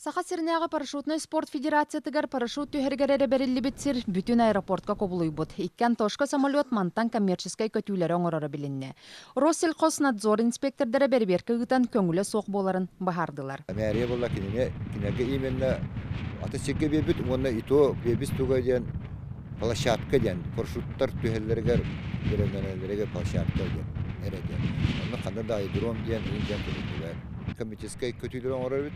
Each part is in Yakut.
Саха сиринээҕи парашютнай спорт федерациятыгар парашют түһэригэр эрэ бэриллибит сир бүтүн аэропортка кубулуйбут. Икки Антошка самолет мантан коммерческай көтүүлэри оҥороро билиннэ. Россельхознадзор инспектордара бэрэбиэркэ ыытан көҥүлэ суох буоларын быһаардылар. Мэрия буолла кинини кинилэргэ именно аты сиргэ биэрбит уонна и то биэрбит туга диэн площадка диэн парашюттар түһэллэригэр бэлэмнэнэллэригэр площадка диэн эрэ диэн. Онно ханна да аэродром диэн диэн көрүллүбэт. Коммерческай көтүүлэри оҥорор эбит.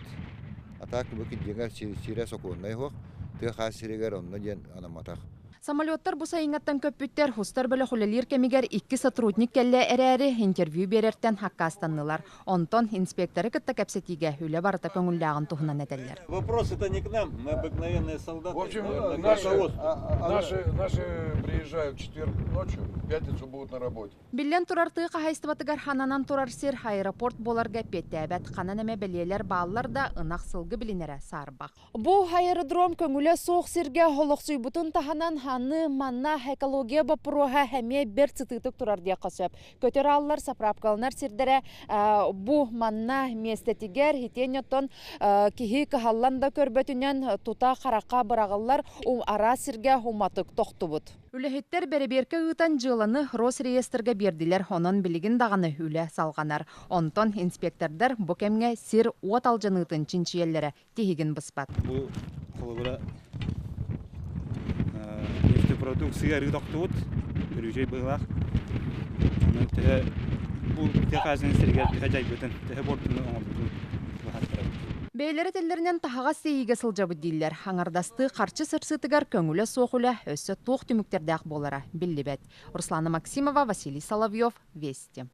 А так бу дьиҥэр сирэ сокуоннай суох. Тыа хаас сиригэр онно диэн анамматах. Самолеттар бу сайыҥҥаттан көппүттэр, устар бөлөх үлэлиир кэмигэр икки сотрудник кэллэ эрээри, интервью биэрэртэн аккаастаннылар. Онтон инспекторы кытта кэпсэтиигэ үлэ барыта көҥүллээҕин туһунан этэллэр. Вопрос это не к нам, мы обыкновенные солдаты. В общем, наши, наши, наши приезжают в четверг ночью, в пятницу будут на работе. Биллэн турар, тыа хаһаайыстыбатыгар хананан турар сир аэропорт буоларга эппиэттээбэт. Ханан эмэ бэлиэлэр бааллар да, ынах сылгы билинэрэ саарбах. Бу аэродром көҥүлэ суох сиргэ олохсуйбутун таһынан, аны манна экология боппуруоһа эмиэ бэрт сытыытык турар диэххэ сөп. Көтөр ааллар сапраапкаланар сирдэрэ бу манна миэстэтигэр итиэннэ оттон киһи кыһаллан да көрбөтүнэн тута харахха быраҕыллар араас сиргэ уматык тохтубут. Үлэһиттэр бэрэбиэркэ ыытан дьыаланы Росреестргэ биэрдилэр, онон билигин даҕаны үлэ салҕанар. Онтон инспектордар бу кэмҥэ сир-уот алдьаныытын чинчийэллэрэ тиһигин быспат. Бу холобура нефтепродукция арыы тохтубут, өрүүчэй быһыылаах. Онон төһө бу тыа хаһаайыстыбатын сиригэр төһө дьайбытын, төһө буортуну оҥорбутун быһааттарабыт. Бэйэлэрэ этэллэринэн таһаҕас тиэйиигэ сылдьабыт дииллэр. Аҥардастыы харчы сырсыытыгар көҥүлэ суох үлэ өссө туох түмүктэрдээх буолара биллибэт. Руслана Максимова, Василий Соловьев, Вести.